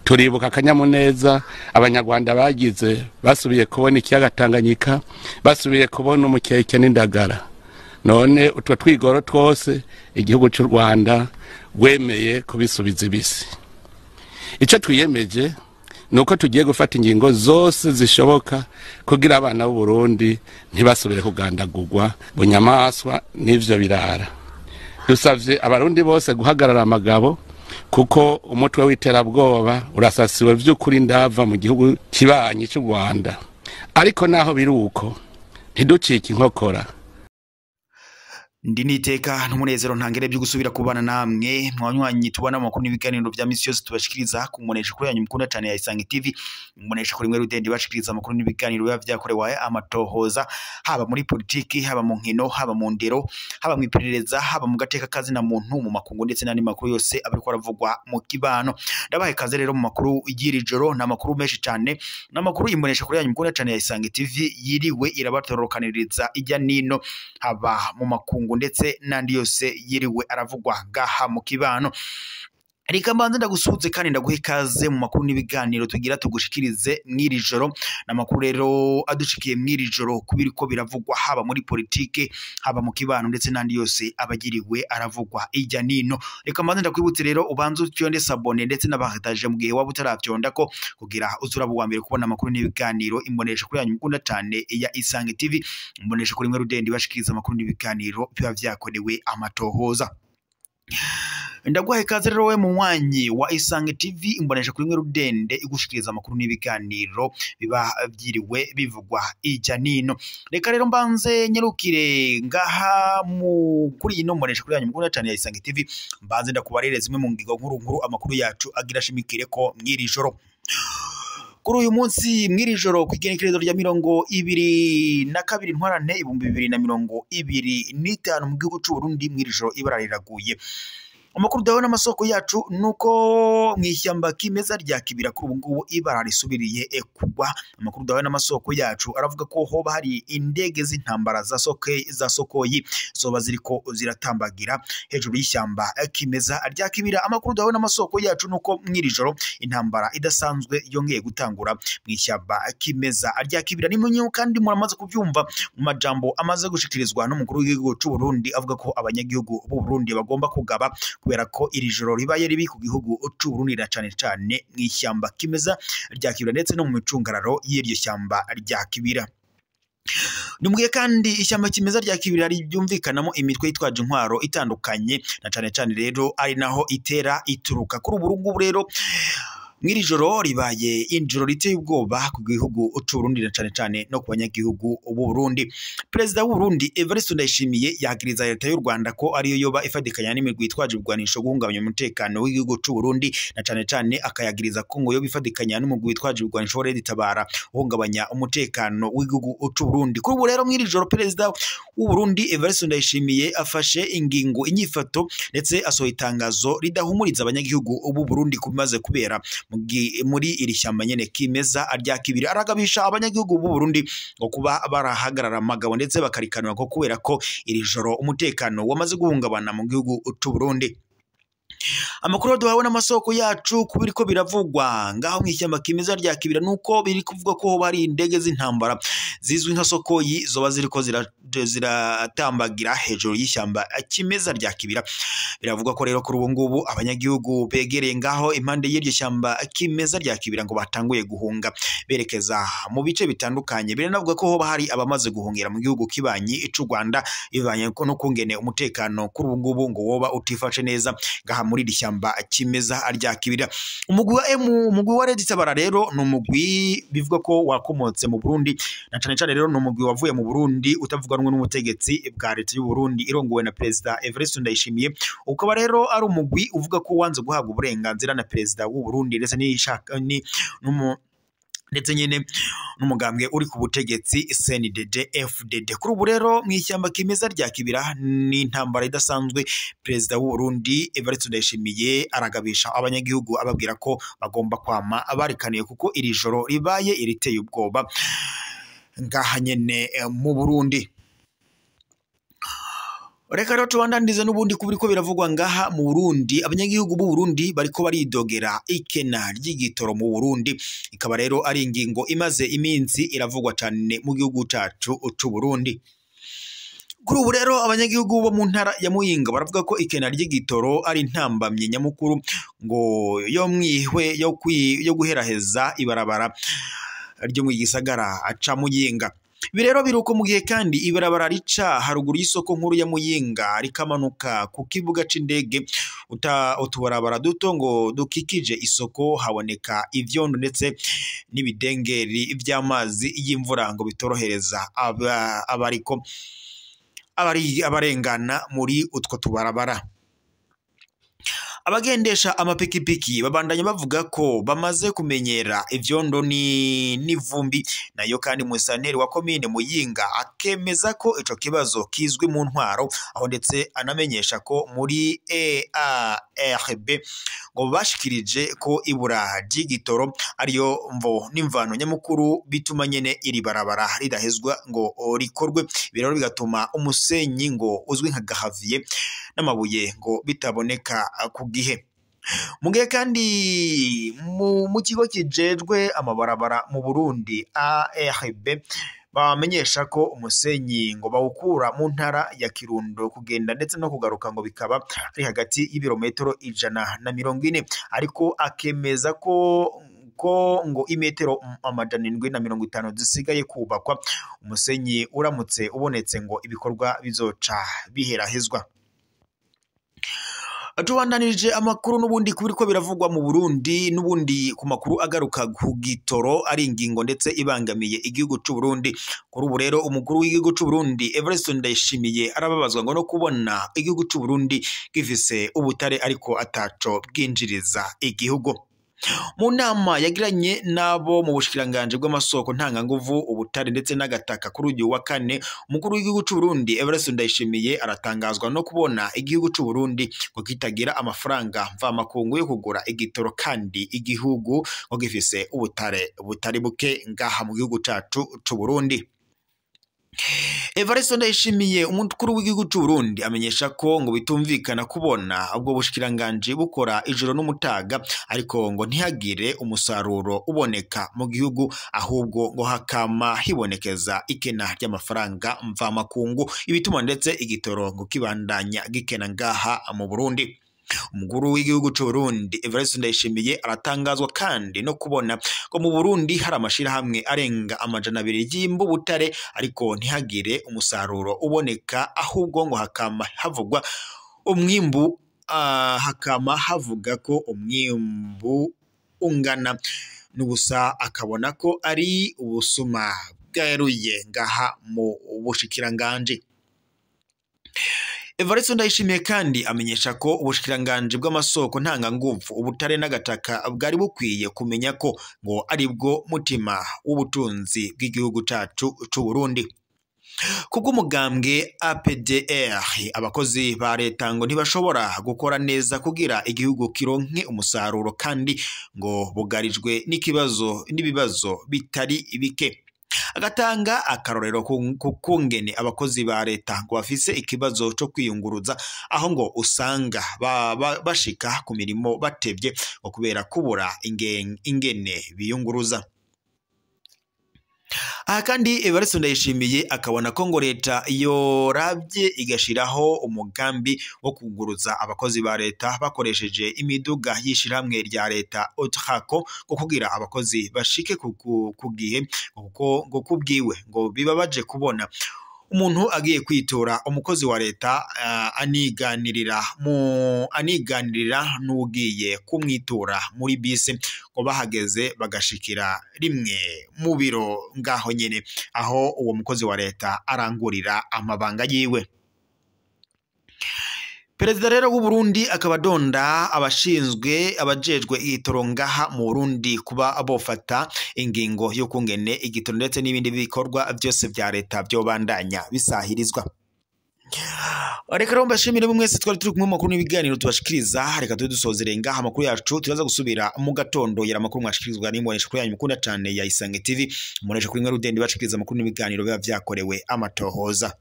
Turibuka akanyamuneza abanyarwanda bagize basubiye kubona ikiyaga Tanganyika, basubiye kubona umukeke n'indagara. None utwo twigoro twose igihugu cy'u Rwanda wemeye kubisubiza ibisi. Icyo twiyemeje nuko tugiye gufata ingingo zose zishoboka kugira abana b'u Burundi ntibasubire kugandagurwa bunyamaswa n'ivyo birara. Dusavye abarundi bose guhagarara amagabo kuko umutwe w'iterabwoba urasasiwe vy'ukuri ndava mu gihugu kibanyi cy'u Rwanda. Ariko naho biruko ntiducike inkokora. Ndi niteka n'umunezero ntangere byo gusubira kubana namwe mwanywanyi tubana amakuru n'ibiganiro vya misi yose tubashikiriza kumunesha kuri yanyu mukunda cyane ya Isange TV, umunesha kuri mwe rudende bashikiriza amakuru n'ibiganiro biba vyakorewe amatohoza, haba muri politiki, haba mu nkino, haba mu ndero, haba mu iperereza, haba mu gateka kazi na muntu, mu makungu ndetse n'andi makuru yose abariko aravugwa mu kibano. Ndabahe kaze rero mu makuru y'iri joro, na makuru menshi cyane, n'amakuru imbonesha kuri yanyu mukunda cyane ya Isange TV yiriwe irabatorokaniriza ijya nino, haba mu makungu ndetse n'andi yose yiriwe aravugwa ngaha mu kibano. Reka mbanze ndagusuhuze kandi ndaguhe ikaze mu makuru n'ibiganiro tugira tugushikirize mw'iri joro. N'amakuru rero adushikiye mw'iri joro kubiriko biravugwa haba muri politike, haba mu kibano ndetse n'andi yose abagiriwe aravugwa ijya nino. Reka mbanze ndakwibutse rero ubanze utyonde sabone ndetse n'abahataje mu gihe waba utaravyonda ko kugira uzuraba uwa mbere kubona amakuru n'ibiganiro imbonesha kuri yanyu mukunda cyane ya Isange TV, imbonesha kuri mwe rudende bashikiriza amakuru n'ibiganiro biba vyakorewe amatohoza. Ndaguhaye ikaze rero we munywanyi wa Isange TV, imbonesha kuri mwe rudende igushikiriza amakuru n'ibiganiro biba byiriwe bivugwa ijya nino. Reka rero mbanze nyarukire ngaha mu kuri ino mbonesha kuri yanyu mukunda cyane ya Isange TV, mbanze ndakubarere zimwe mu ngingo nkuru nkuru amakuru yacu agira shimikire ko mw'iri joro. Kuri uyu munsi mw'iri joro ku igenekerezo rya 22 Ntwarante 2025 mu gihugu c'u Burundi, mw'iri joro ibara riraguye. Amakuru dawe n'amasoko yacu nuko mwishyamba kimeza rya Kibira kuri ubu ngubu ibara risubiriye kugwa. Amakuru dawe n'amasoko yacu aravuga ko hoba hari indege z'intambara za Sokoyi zoba ziriko ziratambagira hejuru y'ishyamba kimeza rya Kibira. Amakuru dawe n'amasoko yacu nuko mw'iri joro intambara idasanzwe yongeye gutangura mwishyamba kimeza rya Kibira. Ni munyu kandi muramaze kubyumva mu majambo amaze gushikirizwa n'umukuru w'igihugu c'u Burundi avuga ko abanyagihugu b'u Burundi bagomba kugaba kubera ko iri joro ribaye ribi ku gihugu c'u Burundi na cane cane mw'ishyamba kimeza rya Kibira ndetse no mu micungararo y'iryo shyamba rya Kibira. Nimubwiye kandi ishyamba kimeza rya Kibira ryumvikanamo imitwe yitwaje intwaro itandukanye na cane cane rero ari naho itera ituruka. Kuri ubu ngubu rero mw'iri joro ribaye injoro riteye ubwoba ku gihugu c'u Burundi na cane cane no ku banyagihugu b'u Burundi. Perezida w'u Burundi Evariste Ndayishimiye yagiriza leta y'u Rwanda ko ariyo yoba ifadikanya n'imigwi yitwaje ibigwanisho guhungabanya umutekano w'igihugu c'u Burundi, na cane cane akayagiriza ko ngo yoba ifadikanya n'umugwi witwaje ibigwanisho wa Red Tabara uhungabanya umutekano w'igihugu c'u Burundi. Kuri ubu rero mw'iri joro Perezida w'u Burundi Evariste Ndayishimiye afashe ingingo inyifato ndetse asohoye itangazo ridahumuriza abanyagihugu b'u Burundi kubimaze kubera muri iri shyamba nyene kimeza rya Kibira. Aragabisha abanyagihugu b'u Burundi ngo kuba barahagarara amagabo ndetse bakarikanwa ko kubera ko iri joro umutekano wamaze guhungabana mu gihugu c'u Burundi. Amakuru duhawe n'amasoko yacu kubiriko biravugwa ngaho mwishyamba kimeza rya Kibira nuko biri kuvuga ko bari indege z'intambara zizwi nka Sokoyi zoba ziriko ziratambagira hejuru y'ishyamba kimeza rya Kibira. Biravugwa ko rero kuri ubu ngubu abanyagihugu begereye ngaho impande y'iryo shyamba kimeza rya Kibira ngo batanguye guhunga berekeza mu bice bitandukanye. Biranavuga ko hoba hari abamaze guhungira mu gihugu kibanyi c'u Rwanda bivanye no kungene umutekano kuri ubu ngubu ngo woba utifashe neza ngaha muri iri shyamba kimeza rya Kibira. Umugwi wa umugwi wa Red Tabara rero ni umugwi bivuga ko wakomotse mu Burundi na cane cane rero ni umugwi wavuye mu Burundi utavuga rumwe n'ubutegetsi bwa leta y'u Burundi irongowe na Perezida Evariste Ndayishimiye. Ukaba rero ari umugwi uvuga ko wanze guhabwa uburenganzira na Perezida w'u Burundi ndetse n'ishaka ni ndetse nyene n'umugambwe uri ku butegetsi CNDD FDD. Kuri ubu rero mwishyamba kimeza rya Kibira ni intambara idasanzwe. Perezida w'u Burundi Evariste Ndayishimiye aragabisha abanyagihugu ababwira ko bagomba kwama abarikaniye kuko iri joro ribaye iriteye ubwoba ngaha nyene mu Burundi. Reka rero tubandanize n'ubundi kubiriko biravugwa ngaha mu Burundi. Abanyagihugu b'u Burundi bariko baridogera ikena ry'igitoro mu Burundi, ikaba rero ari ingingo imaze iminsi iravugwa cane mu gihugu cacu c'u Burundi. Kuri ubu rero abanyagihugu bo mu ntara ya Muyinga baravuga ko ikena ry'igitoro ari intambamye nyamukuru ngo yo mwihwe yo guheraheza ibarabara ryo mu gisagara aca Muyinga. Ibi rero biruko mu gihe kandi ibarabara rica haruguru y'isoko nkuru ya Muyinga rikamanuka ku kibuga c'indege, utubarabara duto ngo dukikije isoko haboneka ivyondo ndetse n'ibidengeri vy'amazi y'imvura ngo bitorohereza abariko abarengana muri utwo tubarabara. Abagendesha amapikipiki babandanya bavuga ko bamaze kumenyera ivyondo n'ivumbi. Nayo kandi musanteri wa komine Muyinga akemeza ko ico kibazo kizwi mu ntwaro, aho ndetse anamenyesha ko muri EARB ngo bashikirije ko ibura ry'igitoro ariyo mvo n'imvano nyamukuru bituma nyene iri barabara ridahezwa ngo rikorwe. Ibi rero bigatuma umusenyi ngo uzwi nka gahaviye n'amabuye ngo bitaboneka ku gihe. Mu gihe kandi mu kigo kijejwe amabarabara mu Burundi ARB bamenyesha ko umusenyi ngo bawukura mu ntara ya Kirundo kugenda ndetse no kugaruka ngo bikaba ari hagati y'ibirometero 140, ariko akemeza ko ngo imetero 750 zisigaye kubakwa. Umusenyi uramutse ubonetse ngo ibikorwa bizoca biherahezwa. Tubandanije amakuru n'ubundi kubiriko biravugwa mu Burundi, n'ubundi ku makuru agaruka ku gitoro ari ingingo ndetse ibangamiye igihugu c'u Burundi. Kuri ubu rero umukuru w'igihugu c'u Burundi Evariste Ndayishimiye arababazwa ngo no kubona igihugu c'u Burundi gifise ubutare ariko ataco bwinjiriza igihugu. Mu nama yagiranye nabo mu bushikiranganje bw'amasoko ntanganguvu, ubutare ndetse n'agataka kuri uyu wa kane, umukuru w'igihugu c'u Burundi Evariste Ndayishimiye aratangazwa no kubona igihugu c'u Burundi ngo kitagira amafaranga mvamakungu yo kugura igitoro kandi igihugu ngo gifise ubutare butari buke ngaha mu gihugu cacu c'u Burundi. Evariste Ndayishimiye umukuru w'igihugu c'u Burundi amenyesha ko ngo bitumvikana kubona ubwo bushikiranganje bukora ijoro n'umutaga ariko ngo ntihagire umusaruro uboneka mu gihugu, ahubwo ngo hakama hibonekeza ikena ry'amafaranga mvamakungu, ibituma ndetse igitoro ngo kibandanya gikena ngaha mu Burundi. Umukuru w'igihugu c'u Burundi Evariste Ndayishimiye aratangazwa kandi no kubona ko mu Burundi hari amashirahamwe arenga 200 y'imba ubutare ariko ntihagire umusaruro uboneka, ahubwo ngo hakama havugwa umwimbu hakama havuga ko umwimbu ungana n'ubusa, akabona ko ari ubusuma bweruye ngaha mu bushikiranganje. Evariste Ndayishimiye kandi amenyesha ko ubushikiranganje bw'amasoko ntanganguvu, ubutare n'agataka bwari bukwiye kumenya ko ngo aribwo mutima w'ubutunzi bw'igihugu cacu c'u Burundi. Kubw'umugambwe APDR, abakozi ba leta ngo ntibashobora gukora neza kugira igihugu kironke umusaruro kandi ngo bugarijwe n'ikibazo n'ibibazo bitari bike. Agatanga akarorero ku kungene abakozi ba leta ngo bafise ikibazo co kwiyunguruza, aho ngo usanga bashika ku mirimo batevye ngo kubera kubura ingene biyunguruza. Aha kandi Evariste Ndayishimiye akabona ko ngo leta yoravye igashiraho umugambi wo kuguruza abakozi ba leta bakoresheje imiduga y'ishirahamwe rya leta Otrako, ngo kugira abakozi bashike ku gihe, kuko ngo kubwiwe ngo bibabaje kubona umuntu agiye kwitora umukozi wa leta aniganirira n'ugiye kumwitura muri bisi, ngo bahageze bagashikira rimwe mu biro ngaho nyene aho uwo mukozi wa leta arangurira amabanga yiwe. Perezida rero w'u Burundi akaba adonda abashinzwe abajejwe igitoro ngaha mu Burundi kuba bofata ingingo yo kungene igitoro ndetse n'ibindi bikorwa byose vya leta byobandanya bisahirizwa. Reka rero mbashimire mwese twari turi kumwe mu makuru n'ibiganiro tubashikiriza. Reka tube dusozere ngaha amakuru yacu, turaza gusubira mu gatondo yera amakuru mwashikirizwa n'imbonesha kuri yanyu mukunda cane ya Isange TV, mubonesha kuri mwe rudende bashikiriza amakuru n'ibiganiro biba vyakorewe amatohoza.